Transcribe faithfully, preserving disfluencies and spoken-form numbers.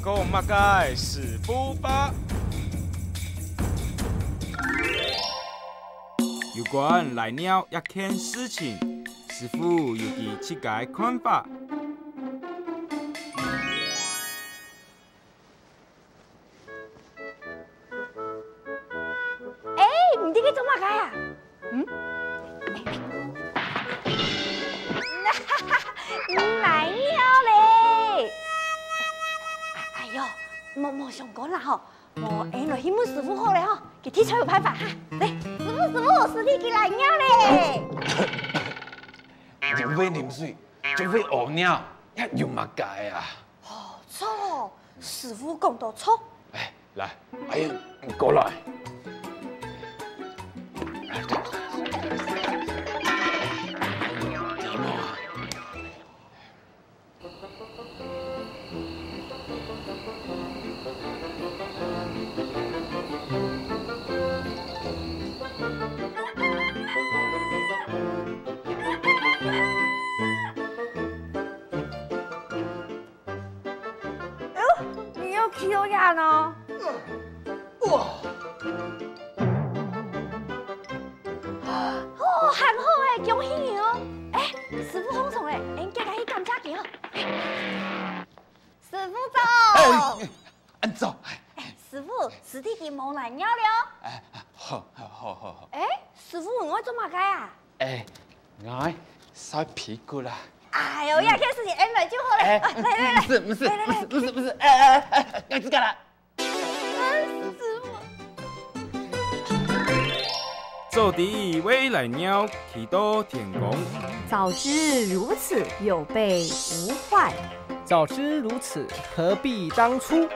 講麼个師傅話？有關來尿這件事情，師傅有佢自家个看法。 哎，你在該做麼个啊？嗯？來尿咧！哎喲，莫，莫相干啦吼，無，𫣆來去問師傅好咧吼，佢定著有辦法哈。來，師傅，師傅，師弟佢來尿咧！又會啉水，又會屙尿，這有麼个啊？ 哦，著，師傅講到著。哎，來，哎呀，過來。哎喲，你又去到哪呢？哇！哦，還好欸，恭喜你哦！哎，師傅放鬆咧，𫣆遽遽去感謝佢哦。師傅早！哎，恁早！哎，師傅，師弟佢無來尿了。哎，好，好，好，好，好。哎，師傅，你愛做麼个啊？哎，𠊎曬屁股啦。哎喲，這件事情𫣆來就好了。哎，啊，來來來，毋使，毋使，來來來，毋使，毋使，毋使，哎哎哎，𠊎自家來。師傅。早知會來尿，企到天光。早知如此，有備無患。早知如此，何必當初？